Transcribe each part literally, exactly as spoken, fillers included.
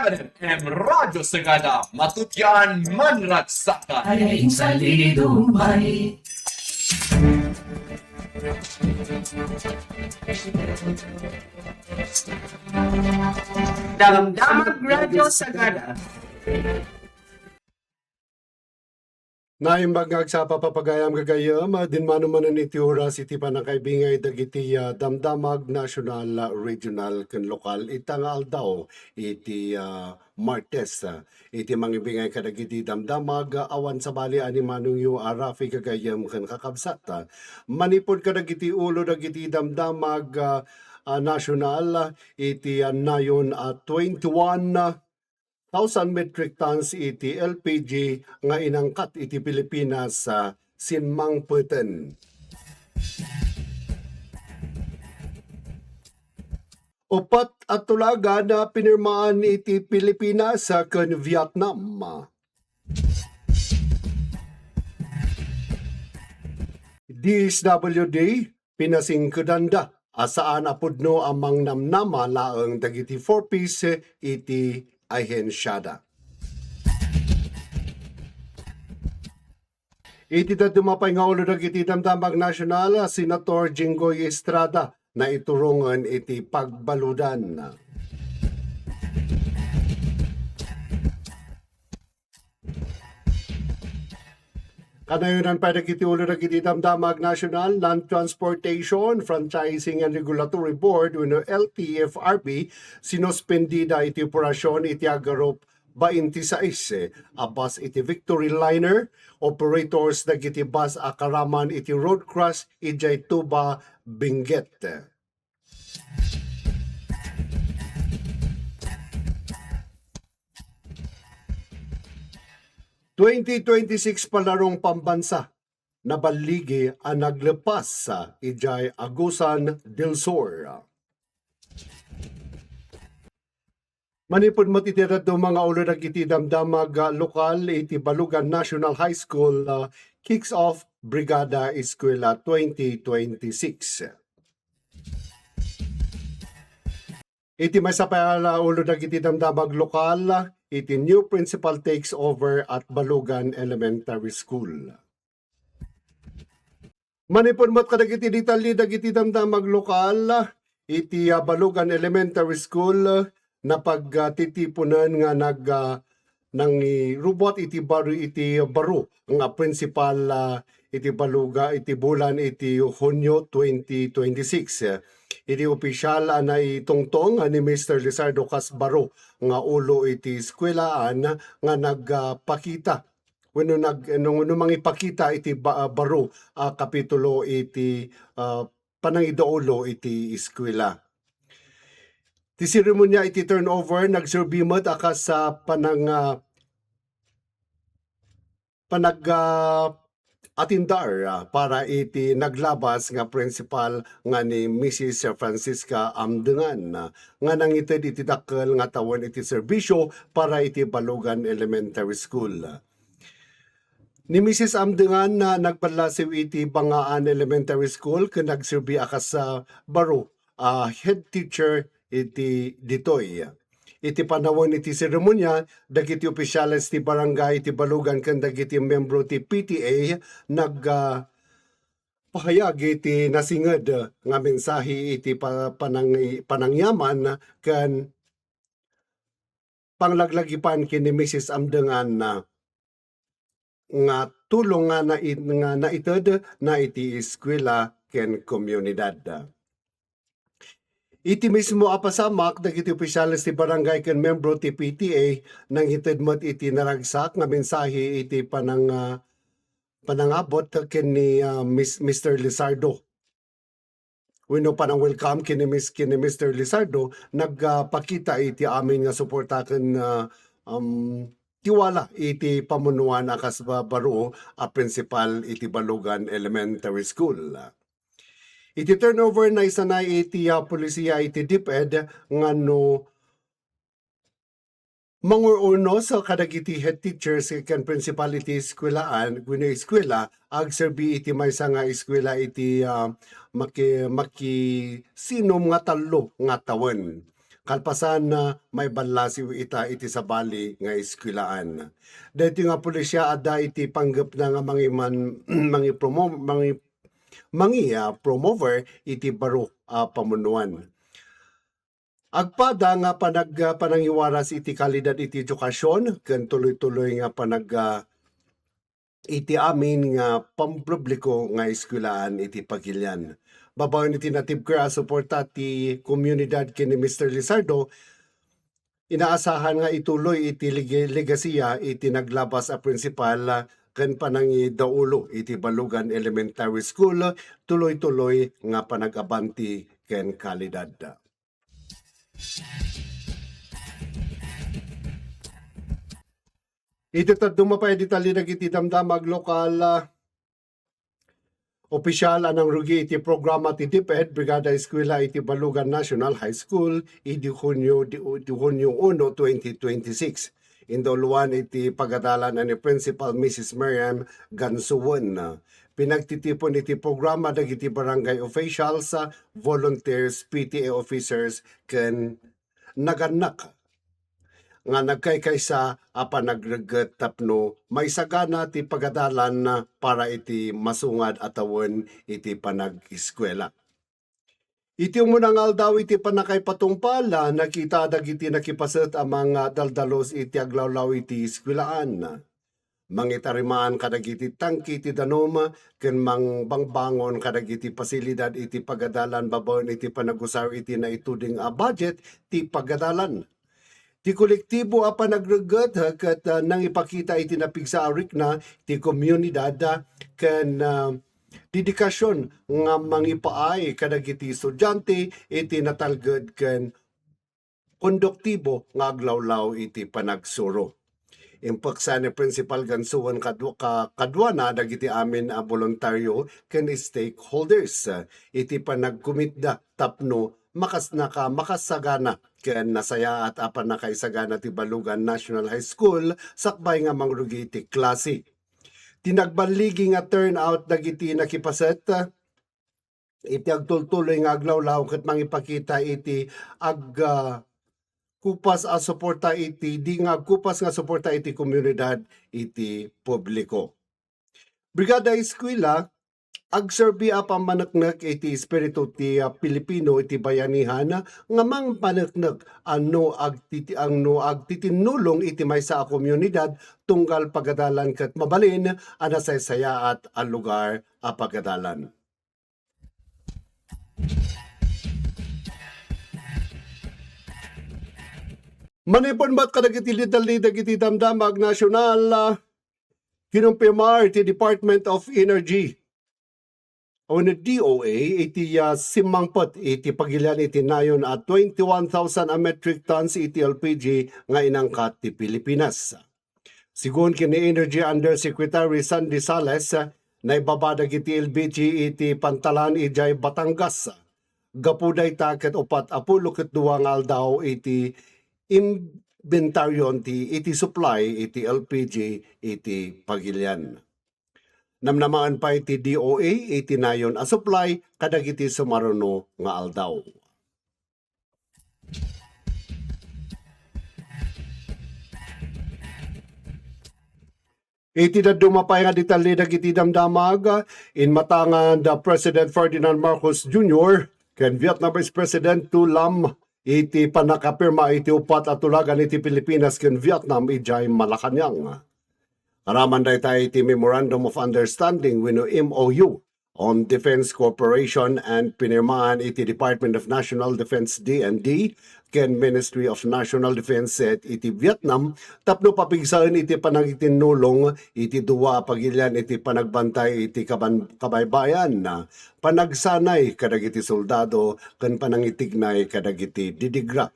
F M Radyo Sagada, matutian manragsakay. Ay, ay, insalido, may. Damdamag Radyo Sagada. Naimbag nga agsapa, papagayam, gagayyem, ah, dinmano manen iti oras iti pannakaibingay dagiti, ah, damdamag national, ah, regional, ken lokal ita nga aldaw iti, ah, Martes, ah, iti mangibingay kadagiti damdamag, ah, awan sabali a ni manongyo a Rafi, gagayyem, ken kakabsat, ah, manipud kadagiti ulo dagiti damdamag, ah, ah, national, ah, iti, ah, nayon a twenty-one, ah, thousand metric tons iti L P G nga inangkat iti Pilipinas, ah, simmangpeten. Upat a tulagan a pinirmaan iti Pilipinas, ah, ken Vietnam. D S W D, pinasingkedanda a saan a pudno a mangnamnama laeng dagiti four Ps iti ahensiada. Iti dadduma pay nga ulo dagiti damdamag nasional, Senator Jinggoy Estrada naiturongen iti pagbaludan. Kanayonan pay dagiti ulo dagiti damdamag national, Land Transportation, Franchising and Regulatory Board wenno L T F R B, sinuspendida iti operasyon iti agarup baintisais a bus iti Victory Liner operators dagiti bus a karaman iti road crash idiay Tuba, Benguet. Twenty twenty-six Palarong Pambansa, naballigi a naglepas idiay Agusan del Sur. Manipud met iti dadduma nga ulo dagiti damdamag, ah, lokal iti Balugan National High School, ah, kicks off Brigada Eskwela twenty twenty-six. Iti maysa pay a ulo dagiti damdamag lokal, iti new principal takes over at Balugan Elementary School. Manipud met kadagiti detalye dagiti damdamag lokal, iti, ah, Balugan Elementary School, napagtitipunen nga nag, ah, nangirubbuat iti baro, iti baro nga principal, ah, iti Baluga, iti bulan iti Hunyo twenty twenty-six. Iti opisyal a naitungtong ni Mister Lizardo kas baro nga ulo iti eskuelaan nga nagpakita wenno nag-, no, no mangipakita iti ba-, ah, baro a kapitulo iti, ah, panangidaulo iti eskuela. Ti seremonia iti turnover, nagserbi met a kas, ah, panang-, ah, panag-, ah, atindar, ah, para iti naglabas nga principal nga ni Missus Francisca Amdengan, ah, nga nangited iti dakkel nga tawen iti serbisyo para iti Balugan Elementary School. Ni Missus Amdengan a nagballasiw iti Bangaan Elementary School ken nagserbi a kas, ah, baro a head teacher iti ditoy. Iti panawen iti seremonia, dagiti opisyales ti barangay iti Balugan ken dagiti membro ti P T A nag, ah, pahayag iti nasinged nga mensahe iti pa-, panang-, panangyaman ken panglaglagipan ken ni Missus Amdengan nga tulong nga nai-, nga naited na iti eskuela ken komunidad. Iti mismo a pasamak, dagiti opisyales ti barangay ken membro ti P T A nangited met iti naragsak nga mensahe iti panang-, ah, panangabot ken ni, ah, Mis-, Mister Lizardo. Wenno panang-welcome ken ni Mis-, ken ni Mister Lizardo, nagpakita iti amin nga suporta ken, ah, um, tiwala iti pamunuan a kas ba-, baro a principal iti Balugan Elementary School. Iti turnover, naisanay iti, ah, pulisiya iti DepEd nga no mangur-urnos kadagiti head teachers ken principal iti eskuelaan wenno eskuela, agserbi iti maysa nga eskuela iti, ah, maki-, makisinom nga tallo nga tawen. kalpasan, ah, maiballasiw ita iti sabali nga eskuelaan. Daytoy nga polisia adda iti panggepna nga mangiman-, mangipromo-, mangi-, mangi-, ah, promover iti baro a pamunuan. Agpada nga panag-, panangiwaras iti kalidad iti edukasyon ken tuloy-tuloy nga panag-, ah, iti amin nga pampubliko nga eskuelaan iti pagilian. Babaen iti natibker a suporta ti komunidad ken ni Mister Lizardo, inaasahan nga ituloy iti leg-, legasiya iti naglabas a prinsipal ken panangidaulo iti Balugan Elementary School, tuloy-tuloy nga panag-abanti ken kalidad. Iti dadduma pay a detalye dagiti damdamag lokal, ah, opisyal a nangrugi iti programa ti DepEd Brigada Eskwela iti Balugan National High School idi Hunio, di, di Hunio uno, twenty twenty-six. Indauluan iti pagadalan ni Principal Missus Miriam Gansuen. Pinagtitipon iti programa dagiti barangay officials, volunteers, P T A officers, ken nagannak nga nagkaykaysa a panagregget tapno maisagana ti pagadalan para iti masungad a tawen iti panag-eskuela. Iti umuna nga aldaw iti pannakaipatungpal, nakita dagiti nakipaset a mangdaldalus iti aglawlaw iti eskuelaan. Mangitarimaan kadagiti tangke iti danum ken mangbangbangon kadagiti pasilidad iti pagadalan babaen iti panagusar iti naituding a budget ti pagadalan. Ti kolektibo a panagregget ket, ah, nangipakita iti napigsa a rikna ti komunidad, ah, ken, ah, dedikasyon nga mangipaay kadagiti estudiante iti natalged ken konduktibo nga aglawlaw iti panagsuro. Impeksa ni Principal Gansuen kadu-, ka-, kaduana dagiti amin a boluntaryo ken stakeholders, ah, iti panagkomitda tapno makas-, naka-, makasagana ken nasayaat a pannakaisagana ti Balugan National High School sakbay nga mangrugi ti klase. Ti nagballigi nga turnout dagiti nakipaset, ah, iti agtultuloy nga aglawlaw ket mangipakita iti ag-, ah, kupas a suporta iti, di nga agkupas nga suporta iti komunidad iti publiko. Brigada Eskwela, agserbi a pammaneknek iti espiritu ti, ah, Pilipino iti bayanihan nga mangpaneknek a no agtiti-, a no agtitinnulong iti maysa a komunidad tunggal pagadalan ket mabalin a nasaysayaat a lugar a pagadalan. Manipon met kadagiti detalye dagiti damdamag nasional, ah, kinumpirmar ti Department of Energy wenno D O E iti, ah, simmangpet iti pagilian iti nayon a twenty-one thousand a metric tons iti L P G nga inangkat ti Pilipinas. Sigun ken ni Energy Undersecretary Sandy Sales, naibaba dagiti L P G iti pantalan idiay Batangas. Gapu dayta ket upat a pulo ket dua nga aldaw iti imbentaryon ti iti supply iti L P G iti pagilian. Namnamaen pay ti D O E iti nayon a supply kadagiti sumaruno nga aldaw. Iti dadduma pay nga detalye dagiti damdamag, inmatangan da President Ferdinand Marcos Junior ken Vietnam Vice President Tu Lam iti pannakapirma iti upat a tulagan iti Pilipinas ken Vietnam idiay Malacañang. Aramidda iti Memorandum of Understanding wenno M O U on Defense Cooperation and pinirmahan iti Department of National Defense, D N D, ken Ministry of National Defense iti Vietnam tapno papigsaen iti panagitinnulong iti dua a pagilian iti panagbantay iti kaban-, kabaybayan, panagsanay kadagiti soldado, ken panangitignay kadagiti didigra.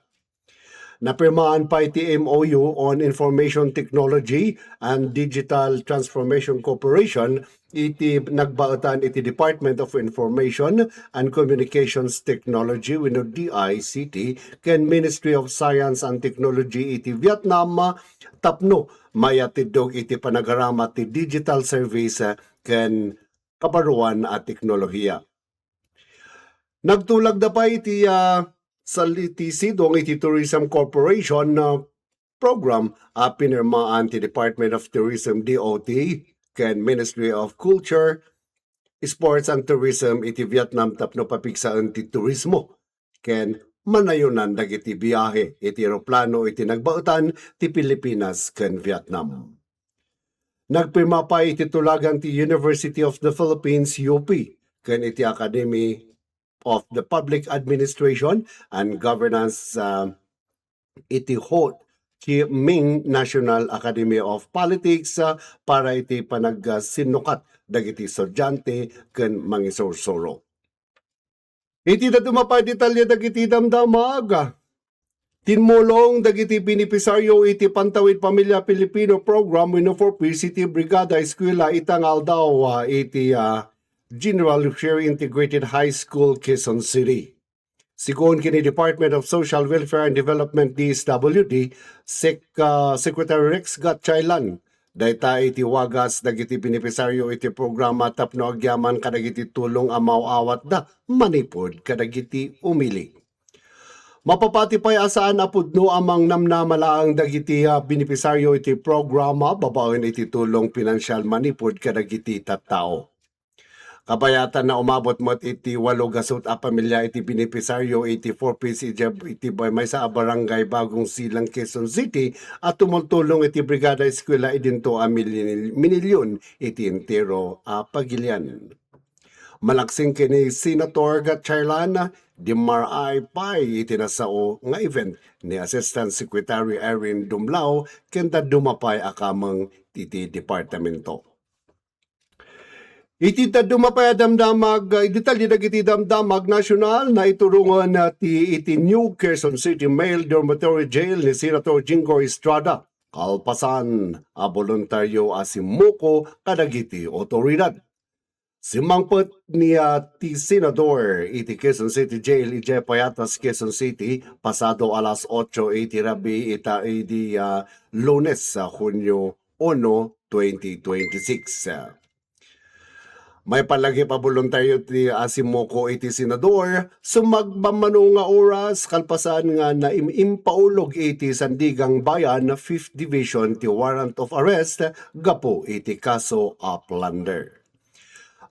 Napirmaen pay ti M O U on Information Technology and Digital Transformation Cooperation iti nagbaetan iti Department of Information and Communications Technology wenno D I C T ken Ministry of Science and Technology iti Vietnam tapno mayatiddog iti panagarama ti digital service ken kabaruan a teknolohiya. Nagtulagda pay iti, ah, sali-, ti sidong iti Tourism Corporation, ah, program a pinirmaan ti Department of Tourism, D O T, ken Ministry of Culture, Sports and Tourism iti Vietnam tapno papigsaen ti turismo ken manayonan dagiti biahe iti eroplano iti nagbaetan ti Pilipinas ken Vietnam. Nagpirma pay iti tulagan ti University of the Philippines, U P, ken iti Academy of the Public Administration and Governance, ah, iti Ho Chi Minh National Academy of Politics, ah, para iti panagsinnukat dagiti estudiante ken mangisursuro. Iti dadduma pay detalye dagiti damdamag. Tinmulong dagiti benepisaryo iti Pantawid Pamilya Pilipino Program wenno four P C iti Brigada Eskwela ita nga aldaw, ah, iti, ah, General Lucier Integrated High School, Quezon City. Sigun ken ni Department of Social Welfare and Development, D S W D, Sec-, ah, Secretary Rex Gatchailan, dayta iti wagas dagiti benepisaryo iti programa tapno agyaman kadagiti tulong a maaw-awatda manipud kadagiti umili. Mapapati pay a saan a pudno a mangnamnama laeng dagiti, ah, benepisaryo iti programa babaen iti tulong pinansial manipud kadagiti tattao. Kabayatan na umabot met iti walo gasut a pamilya iti benepisaryo iti four Ps iti, iti maysa a barangay Bagong Silang, Quezon City a tumultulong iti Brigada Eskwela idinto a mili-, minilyon iti entero a pagilian. Malaksid ken ni Senator Gatchailan, dimmaray pay iti nasao nga event ni Assistant Secretary Irene Dumlao ken dadduma pay a kameng iti departamento. Iti dadduma pay a damdamag, iti detalye dagiti damdamag nasional, naiturongen ti iti New Quezon City Male Dormitory Jail ni Senator Jinggoy Estrada kalpasan a boluntaryo a simmuko kadagiti otoridad. Simmangpet ni, ah, ti Senador iti Quezon City Jail idiay Payatas, Quezon City, pasado alas otso iti rabii ita idi, ah, Lunes, ah, Hunio uno, twenty twenty-six. Maipan lagip a boluntaryo ti, ah, simmuko iti Senador, sumagmamano nga oras kalpasan nga naim-, impaulog iti Sandiganbayan Fifth Division ti warrant of arrest gapu iti kaso a plunder.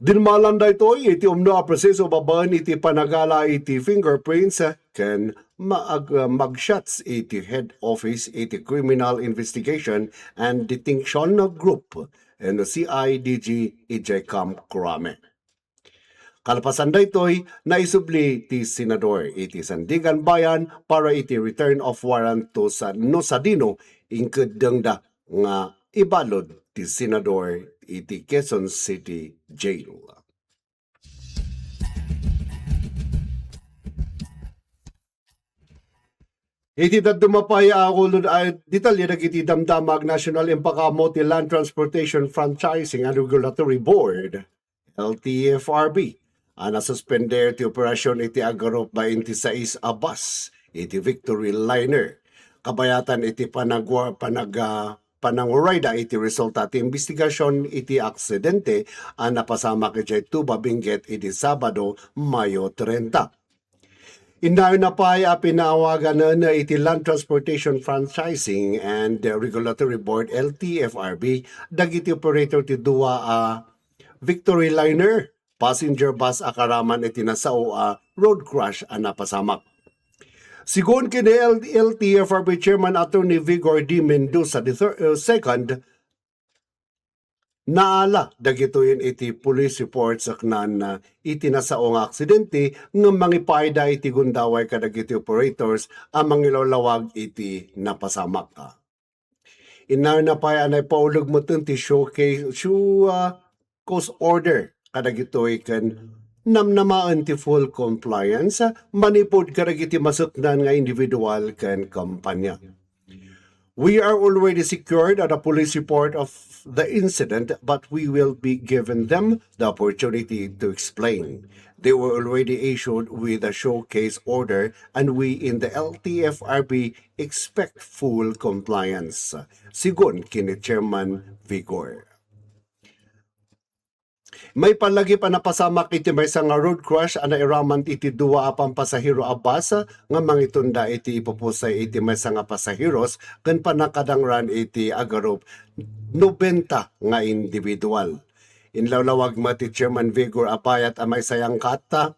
Dinmalan daytoy iti umno a proseso babaen iti panagala iti fingerprints ken maag-, mugshots iti head office iti Criminal Investigation and Detention Group, wenno C I D G, idiay Camp Crame. Kalpasan daytoy, naisubli ti Senador iti Sandiganbayan para iti return of warrant to sa-, no sadino inkeddengda nga ibalud ti Senador iti Quezon City Jail. Iti dadduma pay a ulod a detalye dagiti damdamag nasional, impakaammo ti Land Transportation Franchising and Regulatory Board, L T F R B, a nasuspender ti operasyon iti agarup bainti sais a bus iti Victory Liner. Kabayatan iti panagwa-, panag-, ah, panangurayda iti resulta ti imbestigasyon iti aksidente a napasamak idiay Tuba, Benguet idi Sabado, Mayo trenta. Innayon na pay a pinaawaganen iti Land Transportation Franchising and Regulatory Board, L T F R B, dagiti operator ti dua a Victory Liner passenger bus a karaman iti nasao a road crash a napasamak. Sigun ken ni L-, L T F R B Chairman Attorney Vigor D Mendoza the thir-, uh, second, naala dagitoyen iti police report saknan, uh, iti nasao nga aksidente ngem mangipaayda iti gundaway kadagiti operators a mangilawlawag iti napasamak. Innayon na pay a naipaulog metten ti showcase, show, ah, cause order kadagitoy ken namnamaen ti full compliance, ah, manipud kadagiti masuknan nga individual ken kompanya. We are already secured at a police report of the incident, but we will be giving them the opportunity to explain. They were already issued with a showcase order, and we in the L T F R B expect full compliance, sigun ken ni Chairman Vigor. Maipalagip a napasamak iti maysa nga road crash a nairaman iti dua a pampasahero a bus nga mangitunda iti ipupusay iti maysa nga pasaheros ken pannakadangran iti agarup nobenta nga individual. Inlawlawag met ti Chairman Vigor a bayat a maisayangkatta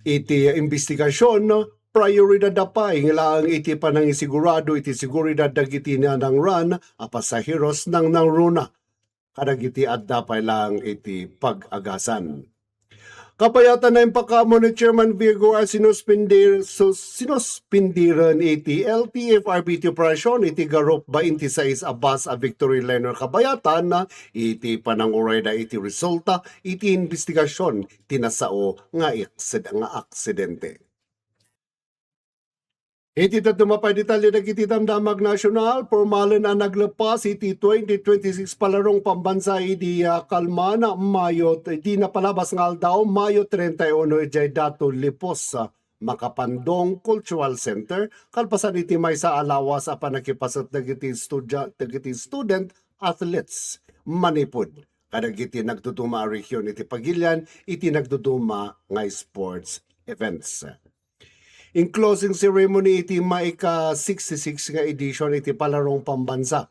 iti imbestigasyon, prioridad da pay nga laeng iti panangisigurado iti seguridad dagiti nanangran a pasaheros nangnangruna kadagiti adda pay laeng iti pag-agasan. Kabayatan na impakaammo ni Chairman Virgo a sinuspender-, sus-, sinuspenderen iti L T F R B T operasyon iti garup bainti sais a bus a Victory Liner kabayatan iti panangurayda iti resulta iti imbestigasyon ti nasao nga aksid-, nga aksidente. Iti dadduma pay detalye dagiti damdamag nasional, pormalen a naglepas iti twenty twenty-six Palarong Pambansa idi, ah, kalman, Mayo, idi napalabas nga aldaw, Mayo treinta y uno, idiay Dato Lipos, ah, Makapandong Cultural Center, kalpasan iti maysa a lawas a pannakipaset dagiti studia-, dagiti student athletes manipud kadagiti nagduduma a rehiyon iti pagilian iti nagduduma nga sports events. In closing ceremony iti maika sixty-six nga edition iti Palarong Pambansa,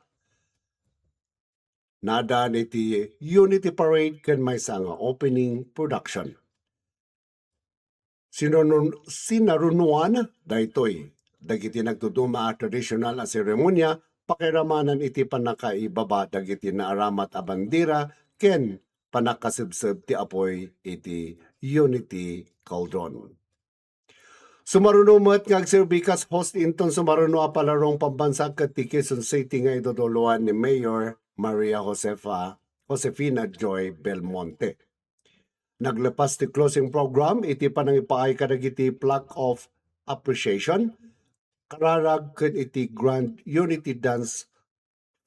naadaan iti Unity Parade ken maysa nga opening production. Sinunun-, sinarunoan daytoy dagiti nagduduma a traditional a seremonia, pakiramanan iti pannakaibaba dagiti naaramat a bandera ken pannakasebseb ti apuy iti Unity Cauldron. Sumaruno met nga agserbi kas host inton sumaruno a Palarong Pambansa ket ti Quezon City nga iduduluan ni Mayor Maria Josefa, Josefina Joy Belmonte. Naglepas ti closing program iti panangipaay kadagiti plaque of appreciation, kararag ken iti Grand Unity Dance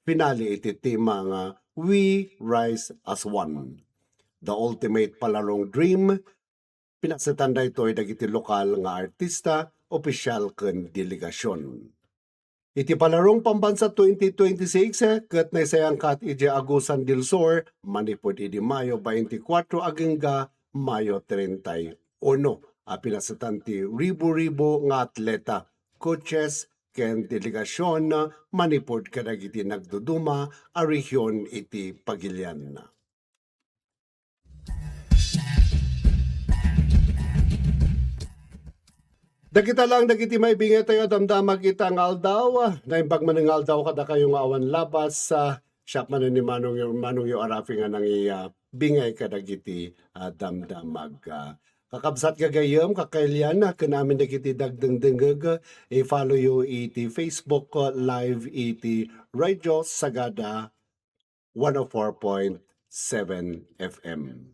finale iti tema nga We Rise as One, The Ultimate Palarong Dream. Pinasetan daytoy dagiti lokal nga artista, opisyal ken delegasyon. Iti Palarong Pambansa twenty twenty-six, eh, ket naisayangkat idiay Agusan del Sur, manipud idi Mayo twenty-four agingga Mayo treinta y uno, a pinasetan ti ribu-ribu nga atleta, coaches, ken delegasyon manipud kadagiti nagduduma a rehiyon iti pagilian. Dagita lang dagiti maibingay tayo a damdamag ita nga aldaw. Naimbag man nga aldaw kadakayo nga awan labas, ah, siak man ni Manong yo, Manong yo Arafi nga nangi-, ah, bingay kadagiti, ah, damdamag. Ah, kakabsat gagayyem, kakailian, ah, ken amin dagiti dagdengdengngeg, ah, i-follow yo iti Facebook, ah, Live iti Radio Sagada one oh four point seven F M.